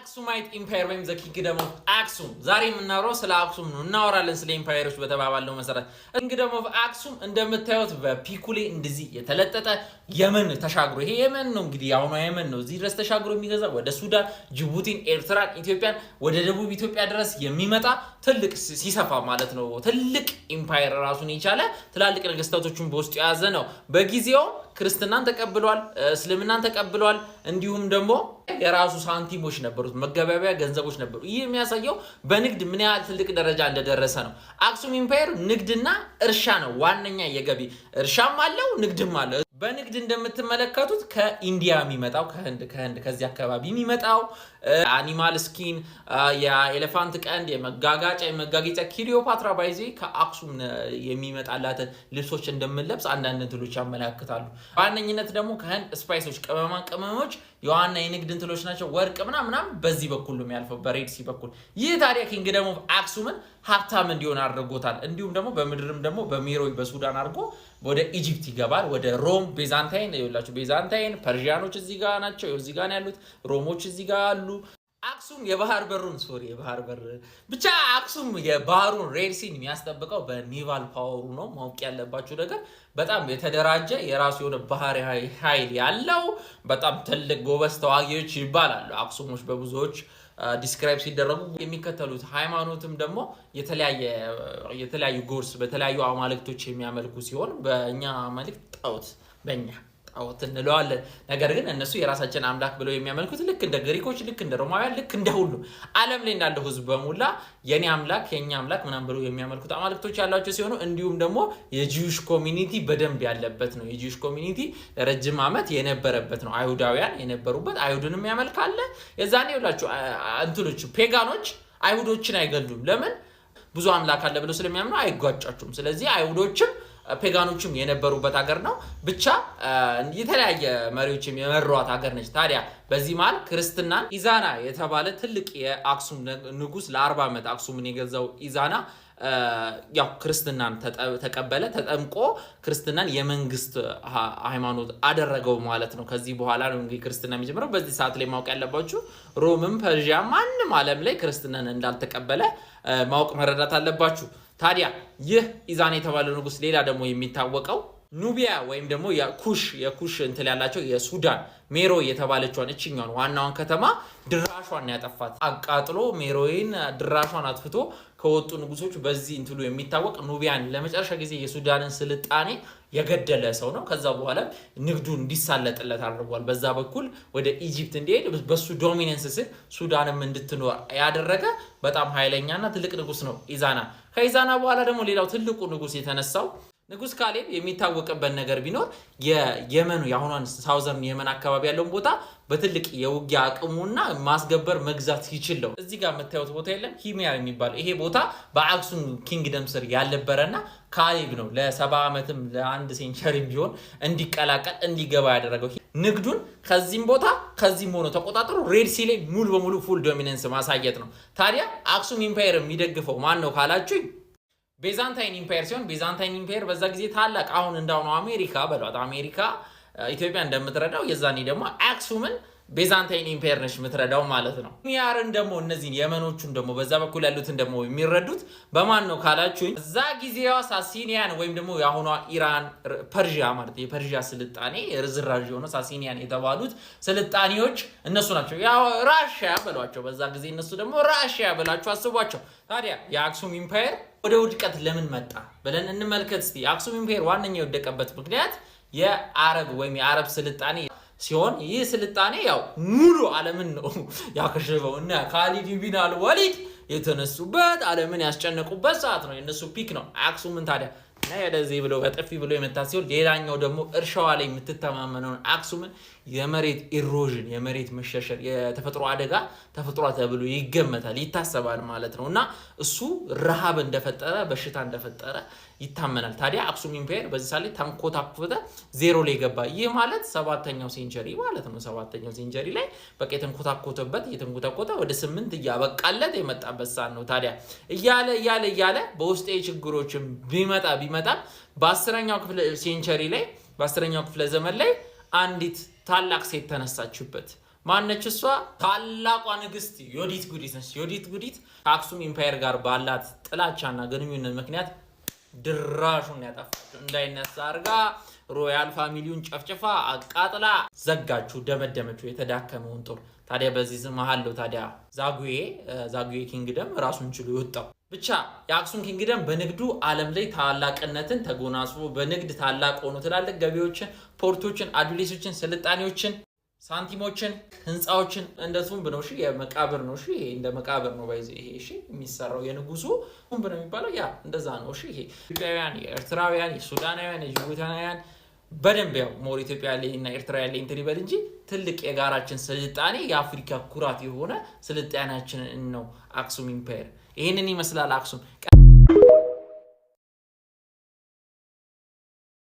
Aksumite Empire ወይም the Kingdom of Aksum። ዛሬ የምናወራው ስለ አክሱም ነው። እናወራለን ስለ empire ኦች በተባባልነው መሰረት። Kingdom of Aksum እንደምታዩት በ peak ኡ ላይ እንደዚህ የተለጠጠ የመን ተሻግሮ፣ ይሄ የመን ነው እንግዲህ፣ የአሁኗ የመን ነው። እዚህ ድረስ ተሻግሮ የሚገዛ፣ ወደ ሱዳን፣ ጅቡቲን፣ ኤርትራን፣ ኢትዮጵያን፣ ወደ ደቡብ ኢትዮጵያ ድረስ የሚመጣ ትልቅ ሲሰፋ ማለት ነው። ትልቅ empire ራሱን የቻለ ትላልቅ ነገስታቶችን በውስጡ የያዘ ነው። በጊዜው ክርስትናን ተቀብሏል፣ እስልምናን ተቀብሏል። እንዲሁም ደግሞ የራሱ ሳንቲሞች ነበሩት፣ መገበያያ ገንዘቦች ነበሩ። ይህ የሚያሳየው በንግድ ምን ያህል ትልቅ ደረጃ እንደደረሰ ነው። አክሱም empire ንግድና እርሻ ነው ዋነኛ የገቢ፣ እርሻም አለው ንግድም አለው። በንግድ እንደምትመለከቱት ከ India የሚመጣው፣ ከህንድ ከዚህ አካባቢ የሚመጣው animal skin፣ የ elephant ቀንድ፣ የመጋጋጫ የመጋጌጫ፣ ክሊዮፓትራ by the way ከአክሱም የሚመጣላትን ልብሶች እንደምንለብስ አንዳንድ እንትሎች ያመላክታሉ። በዋነኝነት ደግሞ ከህንድ spice ኦች፣ ቅመማ ቅመሞች የዋና የንግድ እንትሎች ናቸው። ወርቅ ምናምን ምናምን በዚህ በኩል ነው የሚያልፈው፣ በ Red Sea በኩል። ይህ ታዲያ Kingdom of አክሱምን ሀብታም እንዲሆን አድርጎታል። እንዲሁም ደግሞ በምድርም ደግሞ በሜሮይ በሱዳን አድርጎ ወደ Egypt ይገባል፣ ወደ ሮም፣ Byzantine ይኸውላችሁ፣ Byzantine Persian ኦች እዚህ ጋር ናቸው፣ እዚህ ጋር ያሉት ሮሞች እዚህ ጋር አሉ። አክሱም የባህር በሩን፣ sorry፣ የባህር በር ብቻ፣ አክሱም የባህሩን Red Sea ን የሚያስጠብቀው በ naval power ኡ ነው። ማወቅ ያለባችሁ ነገር በጣም የተደራጀ የራሱ የሆነ ባህር ኃይል ያለው በጣም ትልቅ ጎበዝ ተዋጊዎች ይባላሉ። አክሱሞች በብዙዎች describe ሲደረጉ የሚከተሉት ሃይማኖትም ደግሞ የተለያዩ gods፣ በተለያዩ አማልክቶች የሚያመልኩ ሲሆን በእኛ አማልክት ጣዖት፣ በእኛ ጣዖት እንለዋለን። ነገር ግን እነሱ የራሳችን አምላክ ብለው የሚያመልኩት ልክ እንደ ግሪኮች፣ ልክ እንደ ሮማውያን፣ ልክ እንደ ሁሉ ዓለም ላይ እንዳለው ሕዝብ በሙላ የኔ አምላክ፣ የኛ አምላክ ምናምን ብለው የሚያመልኩት አማልክቶች ያሏቸው ሲሆኑ እንዲሁም ደግሞ የ Jewish community በደንብ ያለበት ነው። የ Jewish community ለረጅም ዓመት የነበረበት ነው። አይሁዳውያን የነበሩበት፣ አይሁድንም ያመልካለ። የዛኔ ይኸውላችሁ እንትኖች pagan ኦች አይሁዶችን አይገሉም። ለምን? ብዙ አምላክ አለ ብለው ስለሚያምኑ አይጓጫቸውም። ስለዚህ አይሁዶችም pagan ኦችም የነበሩበት ሀገር ነው። ብቻ የተለያየ መሪዎችም የመሯት ሀገር ነች። ታዲያ በዚህ መሀል ክርስትናን ኢዛና የተባለ ትልቅ የአክሱም ንጉስ፣ ለ40 ዓመት አክሱምን የገዛው ኢዛና ያው ክርስትናን ተቀበለ። ተጠምቆ ክርስትናን የመንግስት ሃይማኖት አደረገው ማለት ነው። ከዚህ በኋላ ነው እንግዲህ ክርስትና የሚጀምረው። በዚህ ሰዓት ላይ ማወቅ ያለባችሁ ሮምም ፐርዢያ ማንም ዓለም ላይ ክርስትናን እንዳልተቀበለ ማወቅ መረዳት አለባችሁ። ታዲያ ይህ ኢዛና የተባለው ንጉስ ሌላ ደግሞ የሚታወቀው ኑቢያ ወይም ደግሞ የኩሽ እንትን ያላቸው የሱዳን ሜሮ የተባለችዋን እችኛዋን ዋናዋን ከተማ ድራሿን ያጠፋት፣ አቃጥሎ ሜሮይን ድራሿን አጥፍቶ ከወጡ ንጉሶች በዚህ እንትሉ የሚታወቅ፣ ኑቢያን ለመጨረሻ ጊዜ የሱዳንን ስልጣኔ የገደለ ሰው ነው። ከዛ በኋላ ንግዱ እንዲሳለጥለት አድርጓል። በዛ በኩል ወደ Egypt እንዲሄድ፣ በሱ dominance ስር ሱዳንም እንድትኖር ያደረገ በጣም ኃይለኛና ትልቅ ንጉስ ነው ኢዛና። ከኢዛና በኋላ ደግሞ ሌላው ትልቁ ንጉስ የተነሳው ንጉስ ካሌብ የሚታወቅበት ነገር ቢኖር የየመኑ፣ የአሁኗን southern የመን አካባቢ ያለውን ቦታ በትልቅ የውጊያ አቅሙና ማስገበር መግዛት ሲችል ነው። እዚህ ጋር የምታዩት ቦታ የለም፣ ሂሚያር የሚባለው ይሄ ቦታ በአክሱም kingdom ስር ያልነበረና ካሌብ ነው ለ70 ዓመትም ለአንድ century ም ቢሆን እንዲቀላቀል እንዲገባ ያደረገው። ንግዱን ከዚህም ቦታ ከዚህም ሆኖ ተቆጣጥሮ Red Sea ላይ ሙሉ በሙሉ full dominance ማሳየት ነው። ታዲያ አክሱም empire የሚደግፈው ማን ነው ካላችሁኝ Byzantine Empire ሲሆን Byzantine Empire በዛ ጊዜ ታላቅ፣ አሁን እንዳሁኑ አሜሪካ በሏት፣ አሜሪካ ኢትዮጵያ እንደምትረዳው የዛኔ ደግሞ አክሱምን Byzantine Empire ነች የምትረዳው ማለት ነው። ሚያርን ደግሞ እነዚህን የመኖቹን ደግሞ በዛ በኩል ያሉትን ደግሞ የሚረዱት በማን ነው ካላችሁኝ እዛ ጊዜዋ Sasanian ወይም ደግሞ የአሁኗ ኢራን፣ ፐርዢያ ማለት፣ የፐርዢያ ስልጣኔ ርዝራዥ የሆነ Sasanian የተባሉት ስልጣኔዎች እነሱ ናቸው። ያው ራሽያ በሏቸው። በዛ ጊዜ እነሱ ደግሞ ራሽያ ብላችሁ አስቧቸው። ታዲያ የአክሱም empire ወደ ውድቀት ለምን መጣ ብለን እንመልከት እስቲ። የአክሱም empire ዋነኛ የወደቀበት ምክንያት የአረብ ወይም የአረብ ስልጣኔ ሲሆን ይህ ስልጣኔ ያው ሙሉ ዓለምን ነው ያከሸፈው እና ካሊድ ቢን አልወሊድ የተነሱበት፣ ዓለምን ያስጨነቁበት ሰዓት ነው። የእነሱ peak ነው። አክሱምን ታዲያ እና ወደዚህ ብሎ በጥፊ ብሎ የመታ ሲሆን ሌላኛው ደግሞ እርሻዋ ላይ የምትተማመነውን አክሱምን የመሬት erosion፣ የመሬት መሸርሸር፣ የተፈጥሮ አደጋ ተፈጥሯ ተብሎ ይገመታል፣ ይታሰባል ማለት ነው። እና እሱ ረሃብ እንደፈጠረ፣ በሽታ እንደፈጠረ ይታመናል። ታዲያ አክሱም empire በዚህ ሰዓት ላይ ተንኮታኮተ፣ ዜሮ ላይ ገባ። ይህ ማለት ሰባተኛው century ማለት ነው። ሰባተኛው century ላይ በቃ የተንኮታኮተበት፣ እየተንኮታኮተ ወደ 8 እያበቃለት የመጣበት ሰዓት ነው። ታዲያ እያለ እያለ እያለ በውስጤ ችግሮችን ቢመጣ ቢመጣ በ10ኛው ክፍለ century ላይ፣ በ10ኛው ክፍለ ዘመን ላይ አንዲት ታላቅ ሴት ተነሳችበት። ማነች እሷ? ታላቋ ንግስት ዮዲት ጉዲት ነች። ዮዲት ጉዲት ከአክሱም empire ጋር ባላት ጥላቻና ግንኙነት ምክንያት ድራሹን ያጠፋችው፣ እንዳይነሳ አድርጋ royal family ውን ጨፍጭፋ አቃጥላ ዘጋችው፣ ደመደመችው የተዳከመውን ጦር። ታዲያ በዚህ መሀል ነው ታዲያ ዛጉዌ kingdom ራሱን ችሎ የወጣው። ብቻ የአክሱም kingdom በንግዱ ዓለም ላይ ታላቅነትን ተጎናጽፎ፣ በንግድ ታላቅ ሆኖ፣ ትላልቅ ገቢዎችን፣ port ኦችን፣ አዱሊሶችን፣ ስልጣኔዎችን፣ ሳንቲሞችን፣ ህንፃዎችን፣ እንደ tomb ነው። እሺ፣ የመቃብር ነው። እሺ፣ ይሄ እንደ መቃብር ነው። By the way ይሄ፣ እሺ፣ የሚሰራው የንጉሱ tomb ነው የሚባለው፣ yeah፣ እንደዛ ነው። እሺ፣ ይሄ ኢትዮጵያውያን፣ የኤርትራውያን፣ የሱዳናውያን፣ የጅቡታውያን በደንብ ያው more ኢትዮጵያ ላይ እና ኤርትራ ያለ እንትን ይበል እንጂ ትልቅ የጋራችን ስልጣኔ፣ የአፍሪካ ኩራት የሆነ ስልጣኔያችንን ነው አክሱም empire። ይህንን ይመስላል አክሱም።